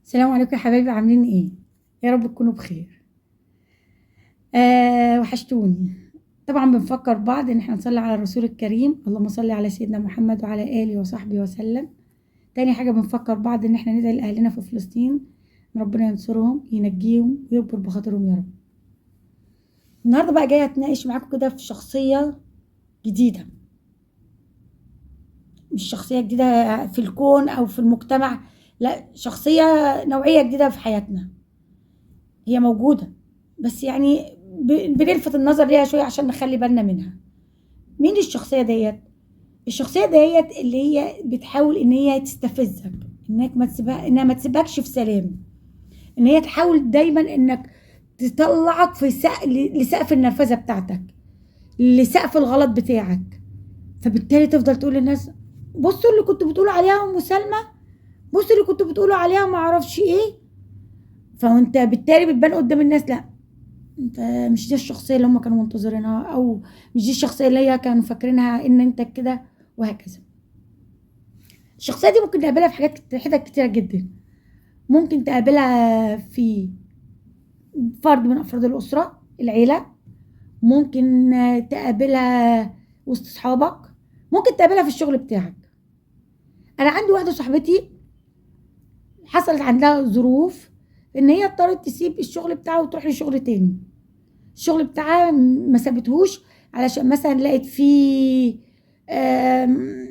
السلام عليكم يا حبايبي، عاملين ايه؟ يا رب تكونوا بخير. وحشتوني. طبعا بنفكر بعض ان احنا نصلي على الرسول الكريم، اللهم صل على سيدنا محمد وعلى اله وصحبه وسلم. تاني حاجة بنفكر بعض ان احنا ندعي لاهلنا في فلسطين، ربنا ينصرهم ينجيهم ويكبر بخاطرهم يا رب. النهارده بقى جاية اتناقش معاكم كده في شخصية جديدة، مش شخصية جديدة في الكون او في المجتمع، لا، شخصية نوعية جديدة في حياتنا. هي موجودة بس يعني بنلفت النظر ليها شوية عشان نخلي بالنا منها. مين الشخصية ديت؟ الشخصية ديت اللي هي بتحاول ان هي تستفزك، انك ما تسيبها، انها ما تسيبكش في سلام، ان هي تحاول دايما انك تطلعك في لسقف النرفزة بتاعتك، لسقف الغلط بتاعك. فبالتالي تفضل تقول للناس بصوا اللي كنتوا بتقولوا عليها ام سلمى، بصوا اللي كنتوا بتقولوا عليها ما اعرفش ايه. فانت بالتالي بتبان قدام الناس لا انت مش دي الشخصية اللي هم كانوا منتظرينها، او مش دي الشخصية اللي هي كانوا فاكرينها ان انت كده، وهكذا. الشخصية دي ممكن تقابلها في حاجات حتت كتيرة جدا. ممكن تقابلها في فرد من افراد الاسرة، العيلة، ممكن تقابلها وسط اصحابك، ممكن تقابلها في الشغل بتاعك. انا عندي واحدة صاحبتي حصلت عندها ظروف ان هي اضطرت تسيب الشغل بتاعها وتروح لشغل تاني. الشغل بتاعها ما سابتهوش علشان مثلا لقت فيه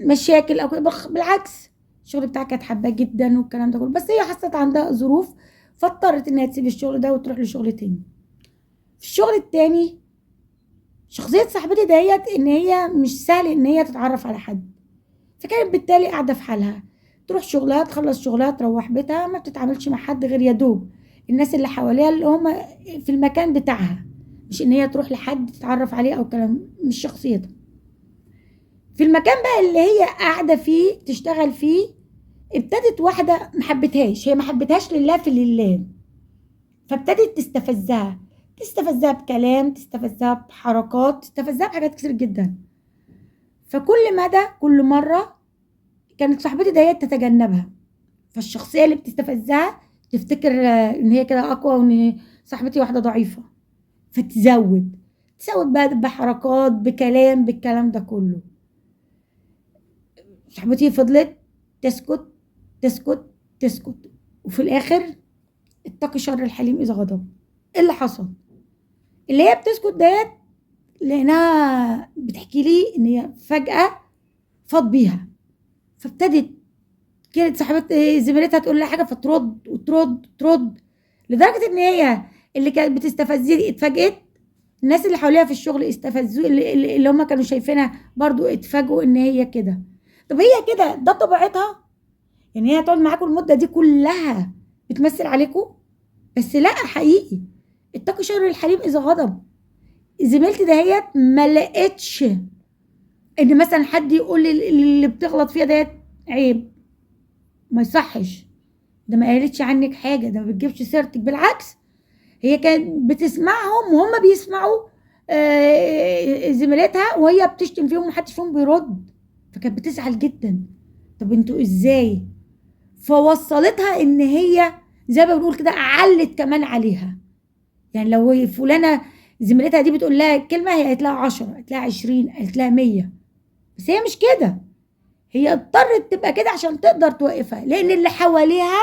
مشاكل او كده، بالعكس الشغل بتاعها كانت حباه جدا والكلام ده كله، بس هي حصلت عندها ظروف فاضطرت انها تسيب الشغل ده وتروح لشغل تاني. في الشغل التاني شخصية صاحبتي ديت ان هي مش سهل ان هي تتعرف على حد، فكانت بالتالي قاعدة في حالها، تروح شغلها تخلص شغلها تروح بيتها، ما بتتعاملش مع حد غير يا دوب الناس اللي حواليها اللي هم في المكان بتاعها، مش ان هي تروح لحد تتعرف عليه او كلام، مش شخصيتها. في المكان بقى اللي هي قاعدة فيه تشتغل فيه ابتدت واحدة ما حبتهاش، هي ما حبتهاش لله في لله، فابتدت تستفزها، تستفزها بكلام، تستفزها بحركات، تستفزها بحاجات كتير جدا. فكل مدى كل مرة كانت صاحبتي ديت تتجنبها، فالشخصية اللي بتستفزها تفتكر ان هي كده اقوى وان صاحبتي واحدة ضعيفة، فتزود تزود بقى بحركات بكلام بالكلام ده كله. صاحبتي فضلت تسكت تسكت تسكت، وفي الاخر اتقي شر الحليم اذا غضب. ايه اللي حصل؟ اللي هي بتسكت ديت لانها بتحكي لي ان هي فجأة فاض بيها، فابتدت كانت صاحبت زميلتها تقول لها حاجة فترد وترد ترد، لدرجة ان هي اللي كانت بتستفزني اتفاجئت، الناس اللي حواليها في الشغل استفزوا، اللي هم كانوا شايفينها برضو اتفاجئوا ان هي كده. طب هي كده ده طبيعتها؟ يعني هي هتقعد معاكم المدة دي كلها بتمثل عليكم؟ بس لا، حقيقي اتقي شر الحليم اذا غضب. زميلتي دهيت ما لقيتش ان مثلا حد يقول لي اللي بتغلط فيها ديت عيب، ما يصحش، ده ما قالتش عنك حاجة، ده ما بتجيبش سيرتك. بالعكس هي كانت بتسمعهم وهم بيسمعوا زميلتها وهي بتشتم فيهم ومحدش فيهم بيرد، فكانت بتزعل جدا. طب انتوا ازاي؟ فوصلتها ان هي زي ما بنقول كده علت كمان عليها. يعني لو هي فلانه زميلتها دي بتقول لها كلمة هي قالت لها 10، قالت لها 20، قالت لها 100، بس هي مش كده، هي اضطرت تبقى كده عشان تقدر توقفها، لان اللي حواليها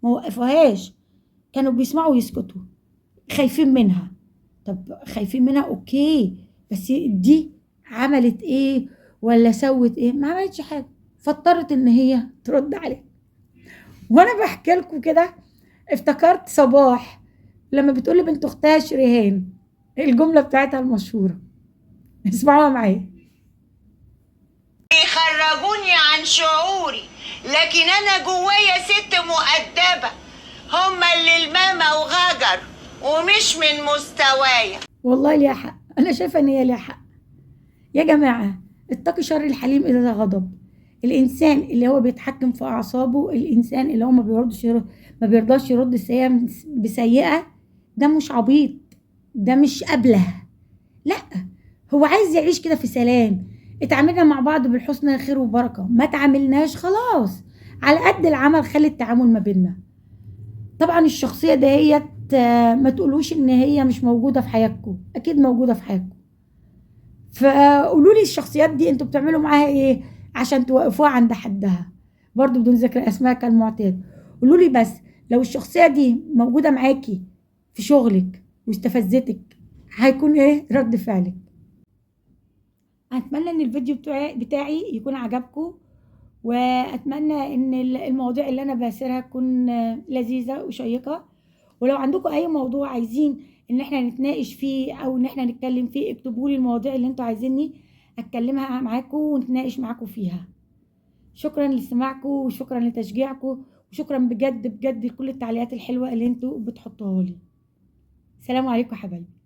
ما وقفوهاش، كانوا بيسمعوا ويسكتوا خايفين منها. طب خايفين منها okay، بس دي عملت ايه ولا سوت ايه؟ ما عملتش حاجة، فاضطرت ان هي ترد عليها. وانا بحكي لكم كده افتكرت صباح لما بتقول لبنت اختها شريهان الجملة بتاعتها المشهورة، اسمعوها معايا. بيخرجوني عن شعوري، لكن انا جوايا ست مؤدبة، هما اللي الماما وغجر ومش من مستوايا. والله ليها حق، انا شايفه ان هي ليها حق. يا جماعة اتقي شر الحليم اذا غضب. الانسان اللي هو بيتحكم في اعصابه، الانسان اللي هو ما بيرضاش يرد السيئة بسيئة، ده مش عبيط، ده مش ابله، لا هو عايز يعيش كده في سلام. اتعاملنا مع بعض بالحسنى خير وبركة، ما تعاملناش خلاص، على قد العمل خلي التعامل ما بيننا. طبعا الشخصية دهيت ما تقولوش ان هي مش موجودة في حياتكم، اكيد موجودة في حياتكم. فقولوا لي الشخصيات دي انتوا بتعملوا معاها ايه عشان توقفوها عند حدها، برضو بدون ذكر اسماء كالمعتاد. قولوا لي بس لو الشخصية دي موجودة معاكي في شغلك واستفزتك هيكون ايه رد فعلك؟ اتمنى ان الفيديو بتاعي يكون عجبكم، واتمنى ان المواضيع اللي انا بسيرها تكون لذيذة وشيقة. ولو عندكم اي موضوع عايزين ان احنا نتناقش فيه او ان احنا نتكلم فيه، اكتبوا لي المواضيع اللي انتوا عايزيني اتكلمها معاكم ونتناقش معاكم فيها. شكرا لاستماعكم، وشكرا لتشجيعكم، وشكرا بجد بجد لكل التعليقات الحلوة اللي انتوا بتحطوها لي. سلام عليكم حبايبي.